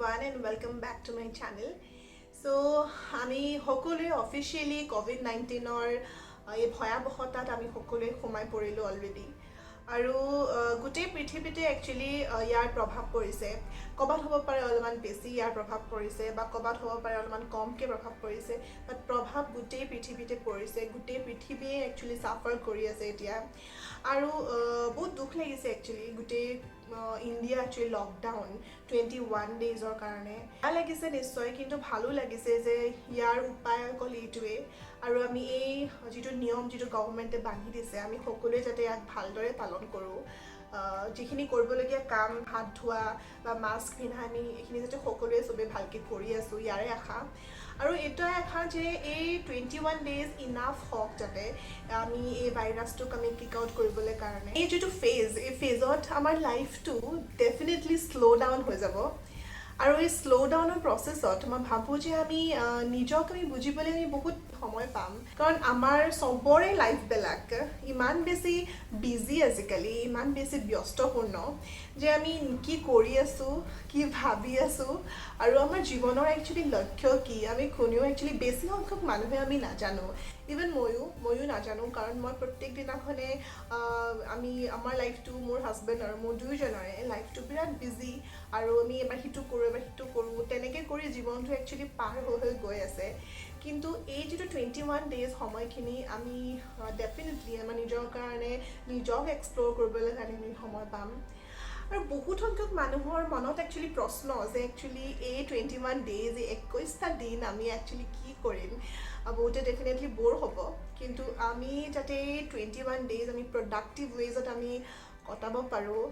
Everyone and welcome back to my channel. So আমি সকলোৱে officially ক'ভিড-19ৰ এই ভয়াৱহতাত আমি সকলোৱে সোমাই পৰিলোঁ অলৰেডি আৰু গোটেই পৃথিৱীতে একচুৱেলি ইয়াৰ প্ৰভাৱ পৰিছে। ক'ৰবাত হ'ব পাৰে অলপমান বেছি ইয়াৰ প্ৰভাৱ পৰিছে বা ক'ৰবাত হ'ব পাৰে অলপমান কমকৈ প্ৰভাৱ পৰিছে, বাট প্ৰভাৱ গোটেই পৃথিৱীতে পৰিছে। গোটেই পৃথিৱীয়ে একচুৱেলি চাফাৰ কৰি আছে এতিয়া আৰু বহুত দুখ লাগিছে। একচুৱেলি গোটেই ইণ্ডিয়া একচুৱেলি লকডাউন 21 ডেইজৰ কাৰণে। বেয়া লাগিছে নিশ্চয়, কিন্তু ভালো লাগিছে যে ইয়াৰ উপায় অকল এইটোৱেই আৰু আমি এই যিটো নিয়ম, যিটো গভৰ্ণমেণ্টে বান্ধি দিছে, আমি সকলোৱে যাতে ইয়াক ভালদৰে পালন কৰোঁ। যিখিনি কৰিবলগীয়া কাম, হাত ধোৱা বা মাস্ক পিন্ধা, আমি এইখিনি যাতে সকলোৱে চবেই ভালকৈ কৰি আছোঁ, ইয়াৰে আশা। আৰু এইটোৱে আশা যে এই 21 ডেইজ ইনাফ হওক যাতে আমি এই ভাইৰাছটোক আমি কিক আউট কৰিবলৈ কাৰণে। এই যিটো ফেজ, এই ফেজত আমাৰ লাইফটো ডেফিনেটলি শ্ল' ডাউন হৈ যাব আৰু এই শ্ল' ডাউনৰ প্ৰচেছত মই ভাবোঁ যে আমি নিজক আমি বুজিবলৈ আমি বহুত সময় পাম, কাৰণ আমাৰ চবৰে লাইফবিলাক ইমান বেছি বিজি আজিকালি, ইমান বেছি ব্যস্তপূৰ্ণ যে আমি কি কৰি আছোঁ, কি ভাবি আছোঁ আৰু আমাৰ জীৱনৰ একচুৱেলি লক্ষ্য কি, আমি কোনেও একচুৱেলি, বেছি সংখ্যক মানুহে আমি নাজানো। ইভেন ময়ো নাজানো, কাৰণ মই প্ৰত্যেক দিনাখনে আমি আমাৰ লাইফটো, মোৰ হাজবেণ্ড আৰু মোৰ দুয়োজনৰে লাইফটো বিৰাট বিজি আৰু আমি এবাৰ সিটো কৰোঁ, এবাৰ সিটো কৰোঁ, তেনেকৈ কৰি জীৱনটো একচুৱেলি পাৰ হৈ হৈ গৈ আছে। কিন্তু এই যিটো 21 ডেইজ সময়খিনি আমি ডেফিনেটলি আমাৰ নিজৰ কাৰণে, নিজক এক্সপ্ল'ৰ কৰিবলৈ কাৰণে আমি সময় পাম। আৰু বহুত সংখ্যক মানুহৰ মনত একচুৱেলি প্ৰশ্ন যে একচুৱেলি এই 21 ডেইজ, এই 21টা দিন আমি একচুৱেলি কি কৰিম? বহুতে ডেফিনেটলি ব'ৰ হ'ব, কিন্তু আমি যাতে এই 21 ডেইজ আমি প্ৰডাক্টিভ ৱেজত আমি কটাব পাৰোঁ,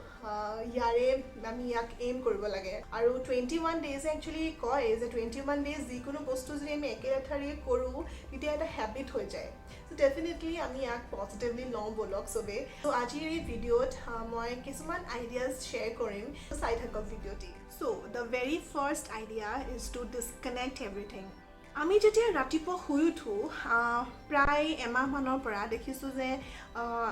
ইয়াৰে আমি ইয়াক এইম কৰিব লাগে। আৰু 21 ডেইজে একচুৱেলি কয় যে 21 ডেইজ যিকোনো বস্তু যদি আমি একেলেঠাৰিয়ে কৰোঁ, তেতিয়া এটা হেবিট হৈ যায়। চ' ডেফিনেটলি আমি ইয়াক পজিটিভলি লওঁ ব'লক চবেই। ত' আজিৰ এই ভিডিঅ'ত মই কিছুমান আইডিয়াজ শ্বেয়াৰ কৰিম, চাই থাকক ভিডিঅ'টি। So the very first idea is to disconnect everything. আমি যেতিয়া ৰাতিপুৱা শুই উঠোঁ, প্ৰায় এমাহমানৰ পৰা দেখিছোঁ যে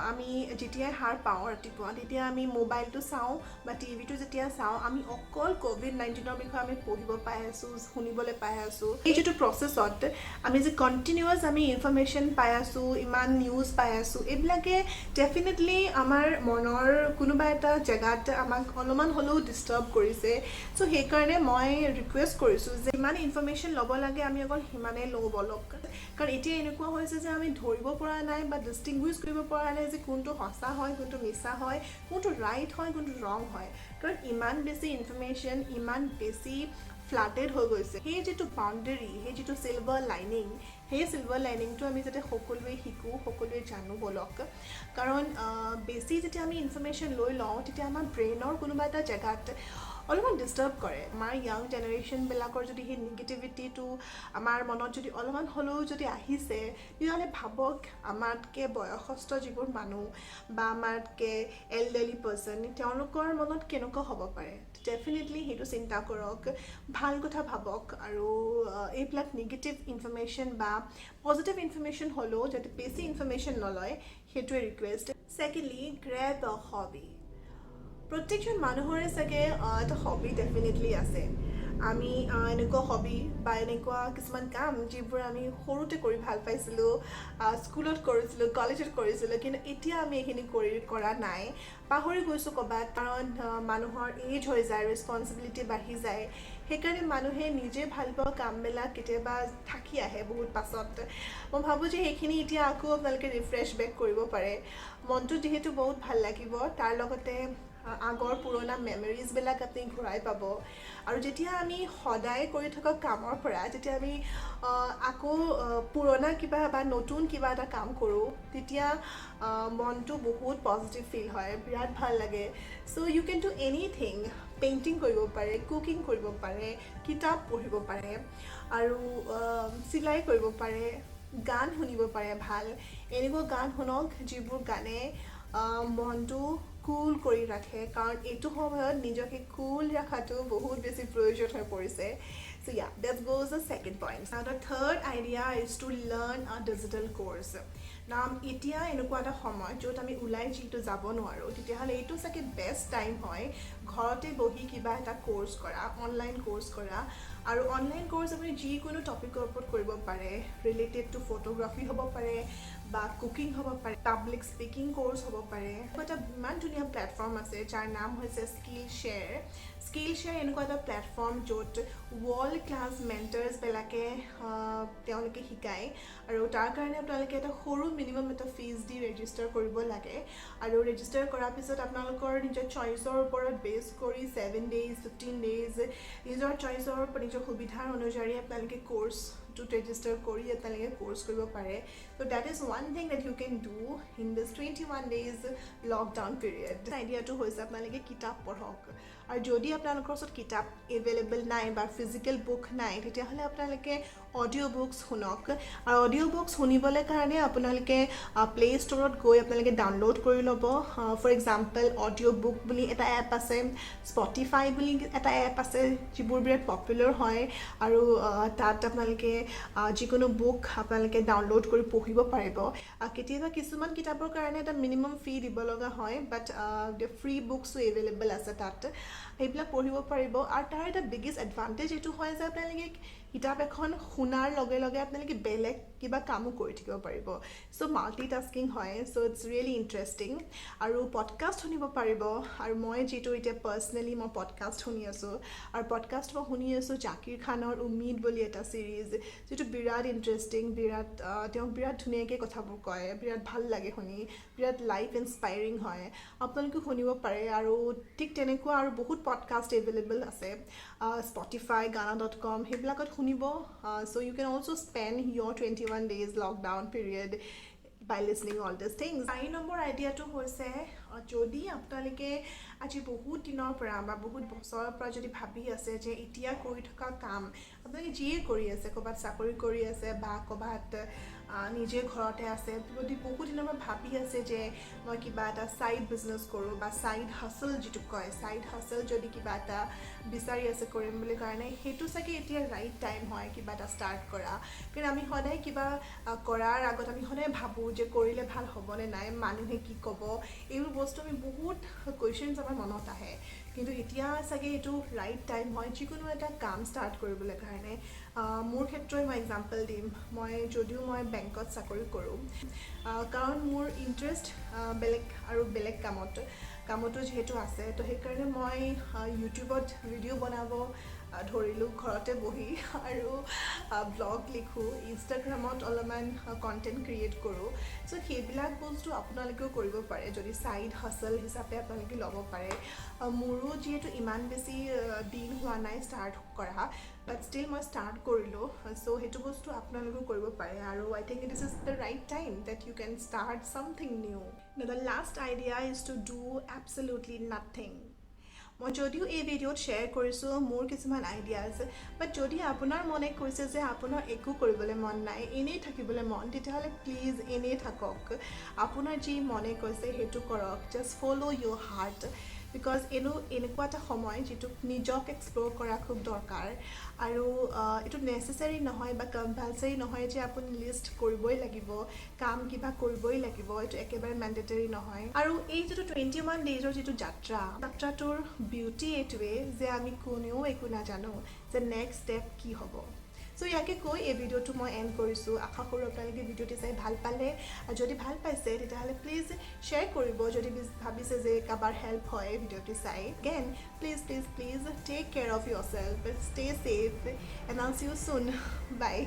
আমি যেতিয়াই সাৰ পাওঁ ৰাতিপুৱা, তেতিয়া আমি মোবাইলটো চাওঁ বা টিভিটো যেতিয়া চাওঁ, আমি অকল ক'ভিড-19ৰ বিষয়ে আমি পঢ়িব পাই আছোঁ, শুনিবলৈ পাই আছোঁ। এই যিটো প্ৰচেছত আমি যে কণ্টিনিউৱাছ আমি ইনফৰ্মেশ্যন পাই আছোঁ, ইমান নিউজ পাই আছোঁ, এইবিলাকে ডেফিনেটলি আমাৰ মনৰ কোনোবা এটা জেগাত আমাক অলপমান হ'লেও ডিষ্টাৰ্ব কৰিছে। চ' সেইকাৰণে মই ৰিকুৱেষ্ট কৰিছোঁ যে যিমান ইনফৰ্মেশ্যন ল'ব লাগে, আমি অকল সিমানেই লওঁ বলক, কাৰণ এতিয়া এনেকুৱা হৈছে যে আমি ধৰিব পৰা নাই বা ডিষ্টিংগুইছ কৰিব পৰা নাই যে কোনটো সঁচা হয়, কোনটো মিছা হয়, কোনটো ৰাইট হয়, কোনটো ৰং হয়, কাৰণ ইমান বেছি ইনফৰ্মেশ্যন, ইমান বেছি ফ্লাডেড হৈ গৈছে। সেই যিটো বাউণ্ডেৰী, সেই যিটো চিলভাৰ লাইনিং, সেই চিলভাৰ লাইনিংটো আমি যাতে সকলোৱে শিকোঁ, সকলোৱে জানো ব'লক, কাৰণ বেছি যেতিয়া আমি ইনফৰ্মেশ্যন লৈ লওঁ, তেতিয়া আমাৰ ব্ৰেইনৰ কোনোবা এটা জেগাত অলপমান ডিষ্টাৰ্ব কৰে। আমাৰ য়াং জেনেৰেশ্যনবিলাকৰ যদি সেই নিগেটিভিটিটো আমাৰ মনত যদি অলপমান হ'লেও যদি আহিছে, তেতিয়াহ'লে ভাবক আমাতকৈ বয়সস্থ যিবোৰ মানুহ বা আমাতকৈ এল্ডাৰলি পাৰ্চন, তেওঁলোকৰ মনত কেনেকুৱা হ'ব পাৰে। ডেফিনেটলি সেইটো চিন্তা কৰক, ভাল কথা ভাবক আৰু এইবিলাক নিগেটিভ ইনফৰ্মেশ্যন বা পজিটিভ ইনফৰ্মেশ্যন হ'লেও যাতে বেছি ইনফৰ্মেশ্যন নলয়, সেইটোৱে request. Secondly, grab a hobby. প্ৰত্যেকজন মানুহৰে চাগে এটা হবি ডেফিনেটলি আছে। আমি এনেকুৱা হবি বা এনেকুৱা কিছুমান কাম যিবোৰ আমি সৰুতে কৰি ভাল পাইছিলোঁ, স্কুলত কৰিছিলোঁ, কলেজত কৰিছিলোঁ, কিন্তু এতিয়া আমি এইখিনি কৰা নাই, পাহৰি গৈছোঁ ক'ৰবাত, কাৰণ মানুহৰ এইজ হৈ যায়, ৰেচপনচিবিলিটি বাঢ়ি যায়। সেইকাৰণে মানুহে নিজে ভাল পোৱা কামবিলাক কেতিয়াবা থাকি আহে বহুত পাছত। মই ভাবোঁ যে সেইখিনি এতিয়া আকৌ আপোনালোকে ৰিফ্ৰেছ বেক কৰিব পাৰে। মনটো যিহেতু বহুত ভাল লাগিব, তাৰ লগতে আগৰ পুৰণা মেমৰিজবিলাক আপুনি ঘূৰাই পাব। আৰু যেতিয়া আমি সদায় কৰি থকা কামৰ পৰা যেতিয়া আমি আকৌ পুৰণা কিবা বা নতুন কিবা এটা কাম কৰোঁ, তেতিয়া মনটো বহুত পজিটিভ ফিল হয়, বিৰাট ভাল লাগে। So you can do anything. Painting কৰিব পাৰে, কুকিং কৰিব পাৰে, কিতাপ পঢ়িব পাৰে আৰু চিলাই কৰিব পাৰে, গান শুনিব পাৰে। ভাল এনেকুৱা গান শুনক যিবোৰ গানে মনটো কুল কৰি ৰাখে, কাৰণ এইটো সময়ত নিজকে কুল ৰখাটো বহুত বেছি প্ৰয়োজন হৈ পৰিছে। So So yeah, that goes the second point. Now the third idea is to learn a digital course. Now এতিয়া এনেকুৱা এটা সময় য'ত আমি ওলাই যিহেতু যাব নোৱাৰোঁ, তেতিয়াহ'লে এইটো চাগে বেষ্ট টাইম হয় ঘৰতে বহি কিবা এটা ক'ৰ্চ কৰা, অনলাইন ক'ৰ্চ কৰা। আৰু অনলাইন ক'ৰ্চ আপুনি যিকোনো টপিকৰ ওপৰত কৰিব পাৰে। ৰিলেটেড টু ফটোগ্ৰাফী হ'ব পাৰে বা কুকিং হ'ব পাৰে, পাব্লিক স্পীকিং ক'ৰ্চ হ'ব পাৰে। এটা ইমান ধুনীয়া প্লেটফৰ্ম আছে যাৰ নাম হৈছে স্কিল শ্বেয়াৰ। স্কিল শ্বেয়াৰ এনেকুৱা এটা প্লেটফৰ্ম য'ত ৱৰ্ল্ড ক্লাছ মেণ্টাৰ্ছবিলাকে তেওঁলোকে শিকায় আৰু তাৰ কাৰণে আপোনালোকে এটা সৰু মিনিমাম এটা ফিজ দি ৰেজিষ্টাৰ কৰিব লাগে। আৰু ৰেজিষ্টাৰ কৰাৰ পিছত আপোনালোকৰ নিজৰ চইচৰ ওপৰত বেছ কৰি 7 ডেইজ, 15 ডেইজ, নিজৰ চইচৰ ওপৰত, নিজৰ সুবিধাৰ অনুযায়ী আপোনালোকে ক'ৰ্চটোত ৰেজিষ্টাৰ কৰি আপোনালোকে ক'ৰ্চ কৰিব পাৰে। So that is one thing that you can do in this 21 days lockdown period. আইডিয়াটো হৈছে আপোনালোকে কিতাপ পঢ়ক। আৰু যদি আপোনালোকৰ ওচৰত কিতাপ এভেইলেবল নাই বা ফিজিকেল বুক নাই, তেতিয়াহ'লে আপোনালোকে অডিঅ' বুকছ শুনক। আৰু অডিঅ' বুকছ শুনিবলৈ কাৰণে আপোনালোকে প্লে' ষ্ট'ৰত গৈ আপোনালোকে ডাউনলোড কৰি ল'ব। ফৰ এক্সাম্পল, অডিঅ' বুক বুলি এটা এপ আছে, স্পটিফাই বুলি এটা এপ আছে, যিবোৰ বিৰাট পপুলাৰ হয়। আৰু তাত আপোনালোকে যিকোনো বুক আপোনালোকে ডাউনলোড কৰি পঢ়িব পাৰিব। কেতিয়াবা কিছুমান কিতাপৰ কাৰণে এটা মিনিমাম ফি দিব লগা হয়, বাট ফ্ৰী বুকছো এভেইলেবল আছে তাত, সেইবিলাক পঢ়িব পাৰিব। আৰু তাৰ এটা বিগেষ্ট এডভান্টেজ এইটো হয় যে আপোনালোকে কিতাপ এখন শুনাৰ লগে লগে আপোনালোকে বেলেগ কিবা কামো কৰি থাকিব পাৰিব। চ' মাল্টি টাস্কিং হয়, so it's really interesting. আৰু পডকাষ্ট শুনিব পাৰিব। আৰু মই যিটো এতিয়া পাৰ্চনেলি মই পডকাষ্ট শুনি আছোঁ আৰু পডকাষ্ট মই শুনি আছোঁ জাকিৰ খানৰ উমিদ বুলি এটা ছিৰিজ, যিটো বিৰাট ইণ্টাৰেষ্টিং, বিৰাট তেওঁ বিৰাট ধুনীয়াকৈ কথাবোৰ কয়, বিৰাট ভাল লাগে শুনি, বিৰাট লাইফ ইনস্পাইৰিং হয়। আপোনালোকেও শুনিব পাৰে। আৰু ঠিক তেনেকুৱা আৰু বহুত পডকাষ্ট এভেইলেবল আছে স্পটিফাই, গানা.কম, সেইবিলাকত শুনিব। So you can also spend your 21 days lockdown period by listening all these things. চাৰি নম্বৰ আইডিয়াটো হৈছে, যদি আপোনালোকে আজি বহুত দিনৰ পৰা বা বহুত বছৰৰ পৰা যদি ভাবি আছে যে এতিয়া কৰি থকা কাম, আপোনালোকে যিয়ে কৰি আছে, ক'ৰবাত চাকৰি কৰি আছে বা ক'ৰবাত নিজে ঘৰতে আছে, যদি বহুত দিনৰ পৰা ভাবি আছে যে মই কিবা এটা ছাইড বিজনেছ কৰোঁ বা ছাইড হাচল যিটো কয়, ছাইড হাচল যদি কিবা এটা বিচাৰি আছে কৰিম বুলি কাৰণে, সেইটো চাগে এতিয়া ৰাইট টাইম হয় কিবা এটা ষ্টাৰ্ট কৰা। কাৰণ আমি সদায় কিবা কৰাৰ আগত আমি সদায় ভাবোঁ যে কৰিলে ভাল হ'বনে নাই, মানুহে কি ক'ব, এইবোৰ বস্তু আমি বহুত কুৱেশ্যনছ আমাৰ মনত আহে। কিন্তু এতিয়া চাগে এইটো ৰাইট টাইম হয় যিকোনো এটা কাম ষ্টাৰ্ট কৰিবলৈ কাৰণে। মোৰ ক্ষেত্ৰই মই এক্সাম্পল দিম। মই যদিও মই বেংকত চাকৰি কৰোঁ, কাৰণ মোৰ ইণ্টাৰেষ্ট বেলেগ আৰু বেলেগ কামতো যিহেতু আছে, তো সেইকাৰণে মই ইউটিউবত ভিডিঅ' বনাব ধৰিলোঁ ঘৰতে বহি আৰু ব্লগ লিখোঁ, ইনষ্টাগ্ৰামত অলপমান কণ্টেণ্ট ক্ৰিয়েট কৰোঁ। চ' সেইবিলাক বস্তু আপোনালোকেও কৰিব পাৰে যদি ছাইড হাচল হিচাপে আপোনালোকে ল'ব পাৰে। মোৰো যিহেতু ইমান বেছি দিন হোৱা নাই ষ্টাৰ্ট কৰা, বাট ষ্টিল মই ষ্টাৰ্ট কৰিলোঁ। চ' সেইটো বস্তু আপোনালোকেও কৰিব পাৰে আৰু I think it is the right time that you can start something new. The last idea is to do absolutely nothing. মই যদিও এই ভিডিঅ'ত শ্বেয়াৰ কৰিছোঁ মোৰ কিছুমান আইডিয়াজ, বাট যদি আপোনাৰ মনে কৈছে যে আপোনাৰ একো কৰিবলৈ মন নাই, এনেই থাকিবলৈ মন, তেতিয়াহ'লে প্লিজ এনেই থাকক। আপোনাৰ যি মনে কৈছে সেইটো কৰক। Just follow your heart, because এনেকুৱা এটা সময় যিটোক নিজক এক্সপ্ল'ৰ কৰা খুব দৰকাৰ। আৰু এইটো নেচেচাৰী নহয় বা কম্পালচাৰী নহয় যে আপুনি লিষ্ট কৰিবই লাগিব, কাম কিবা কৰিবই লাগিব, এইটো একেবাৰে মেণ্ডেটৰী নহয়। আৰু এই যিটো 21 ডেইজৰ যিটো যাত্ৰা, যাত্ৰাটোৰ বিউটি এইটোৱে যে আমি কোনেও একো নাজানো যে নেক্সট ষ্টেপ কি হ'ব। চ' ইয়াকে কৈ এই ভিডিঅ'টো মই এণ্ড কৰিছোঁ। আশা কৰোঁ আপোনালোকে ভিডিঅ'টি চাই ভাল পালে। আৰু যদি ভাল পাইছে, তেতিয়াহ'লে প্লিজ শ্বেয়াৰ কৰিব, যদি ভাবিছে যে কাৰোবাৰ হেল্প হয় এই ভিডিঅ'টি চাই। Again, please, please, please take care of yourself, stay safe, and I'll see you soon. Bye.